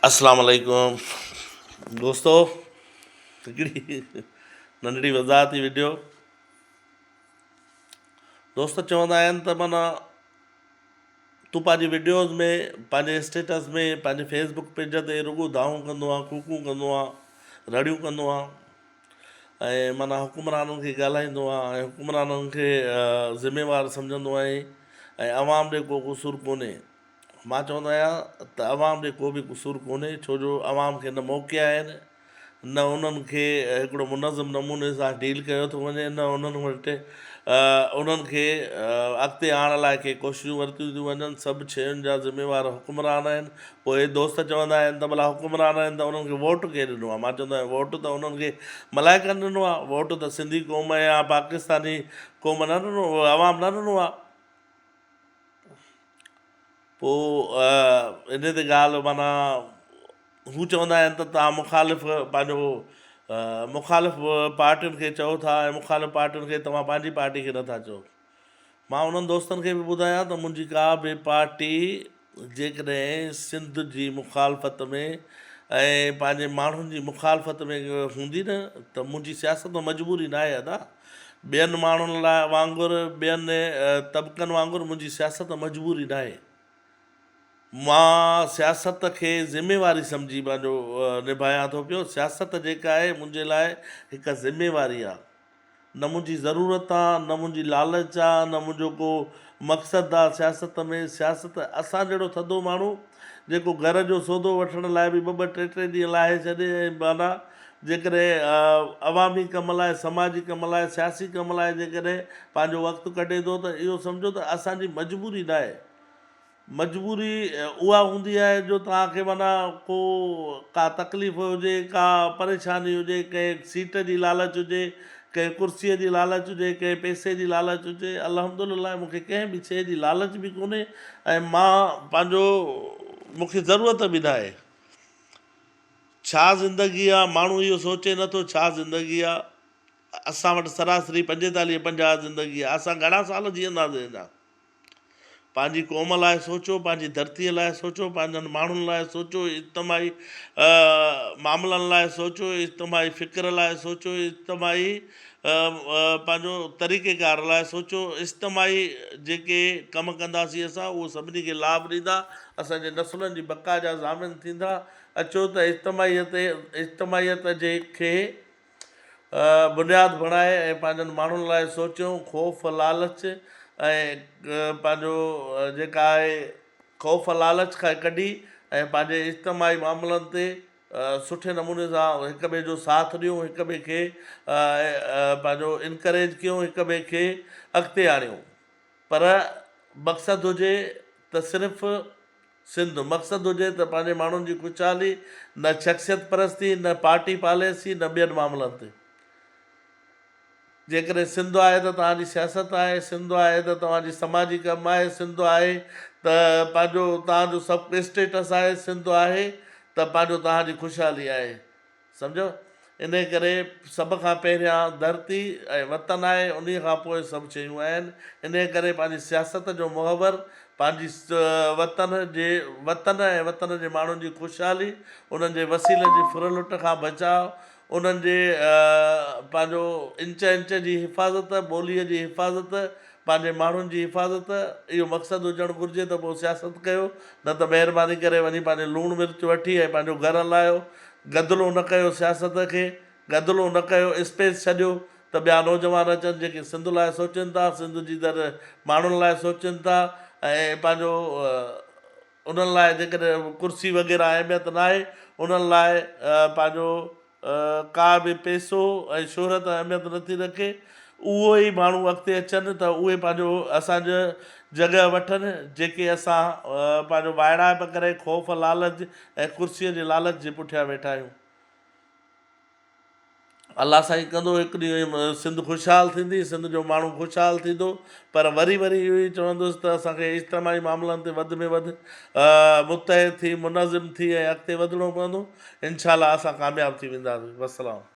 اسلام عليڪم دوستو هڪڙي ننڍڙي وضاحتي وڊيو دوست چوندا آهن ته مانا تون پنهنجي وڊيوز ۾ پنهنجي اسٽيٽس ۾ پنهنجي فيس بڪ پيج تي رڳو دانهون ڪندو آهان ڪوڪون ڪندو آهان رڙيون ڪندو آهان ۽ مانا حڪمرانن کي ڳالهائيندو آهان ۽ حڪمرانن کي ذميوار سمجهندو آهين ۽ عوام ڏي ڪو قصور ڪونهي مان چوندو آهيان ته عوام ڏي ڪو به قصور ڪونهي ڇو جو عوام کي نه موقعا آهن نه انهن کي هڪڙو منظم نموني سان ڊيل ڪيو ٿو وڃي نه انهن وٽ انهن کي اڳتي آڻڻ لاء ڪي ڪوششون ورتيون ٿيون وڃن سڀ شين جا ذميوار حڪمران آهن پوء دوست چوندا آهن ته ڀلا حڪمران آهن ته انهن کي ووٽ ڪنهن ڏنو آهي مان چوندو آهيان ووٽ ته انهن کي ملائڪن ڏنو آهي ووٽ ته سنڌي قوم يا پاڪستاني قوم نه ڏنو عوام نه ڏنو آهي. پوء ان تي ڳالهه معنيٰ هو چوندا آهن ته توهان مخالف پنهنجو مخالف پارٽين کي چئو ٿا ۽ مخالف پارٽين کي توهان پنهنجي پارٽي کي نٿا چئو. مان انهن دوستن کي به ٻڌايان ته منهنجي ڪا به پارٽي جيڪڏهن سنڌ جي مخالفت ۾ ۽ پنهنجي ماڻهن جي مخالفت ۾ هوندي نه ته منهنجي سياست مجبوري ناهي ادا. ٻين ماڻهن لاء وانگر ٻين طبقن وانگر منهنجي سياست مجبوري ناهي. مان سياست کي ذميواري سمجهي پنهنجو نڀايان ٿو پيو. سياست جيڪا آهي منهنجي لاء هڪ ذميواري آهي. نه منهنجي ضرورت آ، نه منهنجي لالچ آ، نه منهنجو ڪو مقصد آ سياست ۾. سياست اسان جهڙو ٿڌو ماڻهو جيڪو گهر جو سودو وٺڻ لاء به ٻه ٻه ٽي ٽي ڏينهن لاهي ڇڏي ۽ معنيٰ جيڪڏهن عوامي ڪم لاء، سماجي ڪم لاء، سياسي ڪم لاء جيڪڏهن پنهنجو وقت ڪڍي ٿو ته اهو سمجهو ته اسان جي مجبوري ناهي. مجبوري اها هوندي آهي جو توهان کي معنيٰ ڪو ڪا تڪليف هجي، ڪا پريشاني هجي، ڪنهن سيٽ جي لالچ هجي، ڪنهن ڪرسيء جي لالچ هجي، ڪنهن پئسي جي لالچ هجي. الحمدلله مون کي ڪنهن به شيء جي لالچ به ڪونهي ۽ مان پنهنجو مون کي ضرورت به ناهي. ڇا زندگي آ، ماڻهو اهو سوچي نه ٿو ڇا زندگي آ، اسان وٽ سراسري پنجيتاليهه پنجاهه زندگي آ، اسان گهڻا سال جيئنداسين اڃا؟ پنهنجي قوم لاء سوچو، پنهنجي ڌرتيء لاء سوچو، پنهنجن ماڻهن لاء سوچو، اجتماعي معاملن لاء سوچو، اجتماعي فڪر لاء سوچو، اجتماعي پنهنجو طريقيڪار لاء سوچو، اجتماعي جيڪي ڪم ڪنداسين اسان اهو سڀني کي لاڀ ڏيندا، اسان جي نسلن جي بقا جا ضامن ٿيندا، اچو ته اجتماعيت اجتماعيت جي کي بنياد بڻائي ۽ پنهنجن ماڻهن لاء سوچيون، خوف، لالچ ۽ پنهنجو جيڪا آهي خوف لالچ کان ڪڍي ۽ پنهنجي اجتماعي معاملن تي سٺي نموني سان هڪ ٻئي جو ساٿ ڏيون، هڪ ٻئي کي پنهنجو انڪريج ڪيون، هڪ ٻئي کي اڳتي آڻيون پر مقصد هجي ته صرف سنڌ، مقصد هجي ته پنهنجي ماڻهن جي خوشحالي، نه شخصيت پرستي، نه پارٽي پاليسي، نه ٻين معاملن تي. جيڪڏهن سنڌ آهي ته توهان جي سياست آهي، سنڌ آهي ته توهان جي سماجي ڪم آهي، سنڌ آهي ته پنهنجو توهان جو سڀ اسٽيٽس آهي، سنڌ آهي ته پنهنجو توهان جي خوشحالي آهي. سمجهيو؟ انهيء ڪري سڀ کان پهريان ڌرتي ۽ وطن آهي، انهيء کان پوء سڀ شيون آهن. انهيء ڪري پنهنجي سياست جو محور پنهنجي وطن جي وطن ۽ وطن جي ماڻهن جي خوشحالي، انهن جي وسيلن جي ڦر لٽ کان بچاء، انهن جي پنهنجو انچ انچ جي حفاظت، ٻوليء جي حفاظت، پنهنجي ماڻهن جي حفاظت، اهو مقصد هجڻ گهرجي ته پوء سياست ڪيو، نه ته مهرباني ڪري وڃي پنهنجو لوڻ مرچ وٺي ۽ پنهنجو گهر هلايو. گدلو نه ڪيو سياست کي، گدلو نه ڪيو، اسپيس ڇڏيو ته ٻيا نوجوان اچن جيڪي سنڌ لاء سوچين ٿا، سنڌ جي در ماڻهن لاء سوچين ٿا ۽ پنهنجو انهن لاء جيڪڏهن ڪرسي وغيره اهميت ناهي انهن لاء پنهنجو ڪا به پئسو ۽ شهرت اهميت نٿي رکي، اهو ئي ماڻهو اڳتي اچن ته اهي پنهنجو اسان جو جڳهه وٺن، جيڪي اسان پنهنجو وائڙائپ ڪري خوف، لالچ ۽ ڪرسيء جي لالچ جي پٺيان ويٺا آهيون. الله سائين ڪندو هڪ ڏينهن سنڌ خوشحال ٿيندي، سنڌ جو ماڻهو خوشحال ٿيندو پر وري وري اهو ئي چوندس ته اسان کي اجتماعي معاملن تي وڌ ۾ وڌ متحد ٿي، منظم ٿي ۽ اڳتي وڌڻو پوندو. انشاء الله اسان ڪامياب ٿي وينداسين. والسلام.